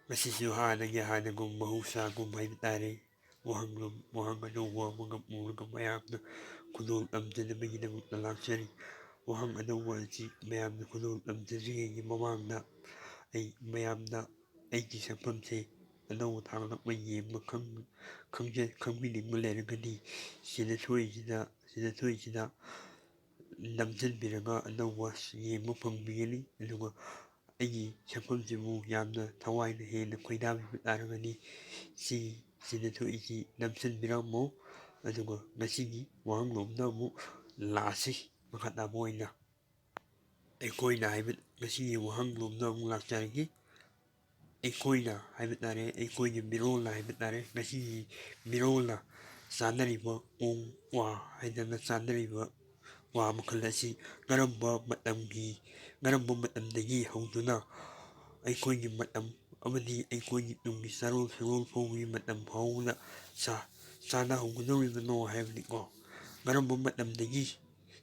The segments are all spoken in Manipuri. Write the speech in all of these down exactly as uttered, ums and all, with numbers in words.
ꯉꯁꯤꯁꯨ ꯍꯥꯟꯅꯒꯤ ꯍꯥꯟꯅꯒꯨꯝ ꯃꯍꯧꯁꯥꯒꯨꯝ ꯍꯥꯏꯕ ꯇꯥꯔꯦ, ꯋꯥꯍꯪ, ꯋꯥꯍꯪ ꯑꯅꯧꯕ ꯑꯃꯒ ꯄꯨꯔꯒ ꯃꯌꯥꯝꯅ ꯈꯨꯗꯣꯜ ꯇꯝꯖꯅꯕꯒꯤꯗꯃꯛꯇ ꯂꯥꯛꯆꯔꯤ꯫ ꯋꯥꯍꯪ ꯑꯅꯧꯕ ꯑꯁꯤ ꯃꯌꯥꯝꯅ ꯈꯨꯗꯣꯜ ꯇꯝꯖꯗ꯭ꯔꯤꯉꯩꯒꯤ ꯃꯃꯥꯡꯗ ꯑꯩ ꯃꯌꯥꯝꯅ ꯑꯩꯒꯤ ꯁꯛꯐꯝꯁꯦ ꯑꯅꯧꯕ ꯊꯥꯒꯠꯂꯛꯄ ꯌꯦꯡꯕ ꯈꯪ-, ꯈꯪꯖ-, ꯈꯪꯕꯤꯅꯤꯡꯕ ꯂꯩꯔꯒꯗꯤ ꯁꯤꯗ ꯊꯣꯛꯏꯁꯤꯗ, ꯁꯤꯗ ꯊꯣꯛꯏꯁꯤꯗ ꯅꯝꯁꯤꯟꯕꯤꯔꯒ ꯑꯅꯧꯕ ꯌꯦꯡꯕ ꯐꯪꯕꯤꯒꯅꯤ꯫ ꯑꯗꯨꯒ ꯑꯩꯒꯤ ꯁꯛꯐꯝꯁꯤꯕꯨ ꯌꯥꯝꯅ ꯊꯋꯥꯏꯅ ꯍꯦꯟꯅ ꯈꯣꯏꯗꯥꯕꯤꯕ ꯇꯥꯔꯒꯗꯤ ꯁꯤ, ꯁꯤꯗ ꯊꯣꯛꯏꯁꯤ ꯅꯝꯁꯤꯟꯕꯤꯔꯝꯃꯣ꯫ ꯑꯗꯨꯒ ꯉꯁꯤꯒꯤ ꯋꯥꯍꯪꯂꯣꯝꯗ ꯑꯃꯨꯛ ꯂꯥꯛꯑꯁꯤ꯫ ꯃꯈꯥ ꯇꯥꯕ ꯑꯣꯏꯅ ꯑꯩꯈꯣꯏꯅ ꯍꯥꯏꯕ, ꯉꯁꯤꯒꯤ ꯋꯥꯍꯪꯂꯣꯝꯗ ꯑꯃꯨꯛ ꯂꯥꯛꯆꯔꯒꯦ꯫ ꯑꯩꯈꯣꯏꯅ ꯍꯥꯏꯕ ꯇꯥꯔꯦ, ꯑꯩꯈꯣꯏꯒꯤ ꯃꯤꯔꯣꯜꯅ ꯍꯥꯏꯕ ꯇꯥꯔꯦ, ꯉꯁꯤꯒꯤ ꯃꯤꯔꯣꯜꯅ ꯆꯥꯅꯔꯤꯕ ꯎ ꯋꯥ ꯍꯥꯏꯗꯅ ꯆꯥꯅꯔꯤꯕ ꯋꯥ ꯃꯈꯜ ꯑꯁꯤ ꯀꯔꯝꯕ ꯃꯇꯝꯒꯤ, ꯀꯔꯝꯕ ꯃꯇꯝꯗꯒꯤ ꯍꯧꯗꯨꯅ ꯑꯩꯈꯣꯏꯒꯤ ꯃꯇꯝ ꯑꯃꯗꯤ ꯑꯩꯈꯣꯏꯒꯤ ꯇꯨꯡꯒꯤ ꯆꯥꯔꯣꯜ ꯁꯨꯔꯣꯜ ꯐꯥꯎꯕꯒꯤ ꯃꯇꯝ ꯐꯥꯎꯕꯗ ꯆꯥ-, ꯆꯥꯅꯍꯧꯒꯗꯧꯔꯤꯕꯅꯣ ꯍꯥꯏꯕꯅꯤꯀꯣ꯫ ꯀꯔꯝꯕ ꯃꯇꯝꯗꯒꯤ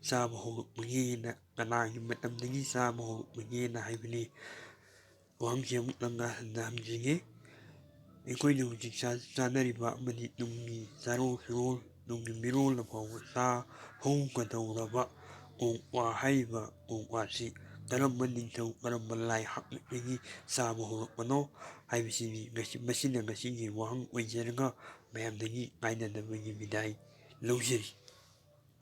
ꯆꯥꯕ ꯍꯧꯔꯛꯄꯒꯦꯅ, ꯀꯅꯥꯒꯤ ꯃꯇꯝꯗꯒꯤ ꯆꯥꯕ ꯍꯧꯔꯛꯄꯒꯦꯅ ꯍꯥꯏꯕꯅꯤ꯫ ꯋꯥꯍꯪꯁꯤ ꯑꯃꯨꯛꯇꯪꯒ ꯍꯟꯅ ꯍꯟꯖꯒꯦ꯫ ꯑꯩꯈꯣꯏꯅ ꯍꯧꯖꯤꯛ ꯆꯥ-, ꯆꯥꯅꯔꯤꯕ ꯑꯃꯗꯤ ꯇꯨꯡꯒꯤ ꯆꯥꯔꯣꯜ ꯁꯨꯔꯣꯜ, ꯇꯨꯡꯒꯤ ꯃꯤꯔꯣꯜꯅ ꯐꯥꯎꯕ ꯆꯥꯍꯧꯒꯗꯧꯔꯕ ꯎ ꯋꯥ ꯍꯥꯏꯔꯤꯕ ꯎ ꯋꯥꯁꯤ ꯀꯔꯝꯕ ꯅꯤꯡꯊꯧ, ꯀꯔꯝꯕ ꯂꯥꯏ ꯍꯥꯛꯇꯛꯇꯒꯤ ꯆꯥꯕ ꯍꯧꯔꯛꯄꯅꯣ ꯍꯥꯏꯕꯁꯤꯅꯤ꯫ ꯉꯁꯤ, ꯃꯁꯤꯅ ꯉꯁꯤꯒꯤ ꯋꯥꯍꯪ ꯑꯣꯏꯖꯔꯒ ꯃꯌꯥꯝꯗꯒꯤ ꯉꯥꯏꯅꯅꯕꯒꯤ ꯕꯤꯗꯥꯏ ꯂꯧꯖꯔꯤ꯫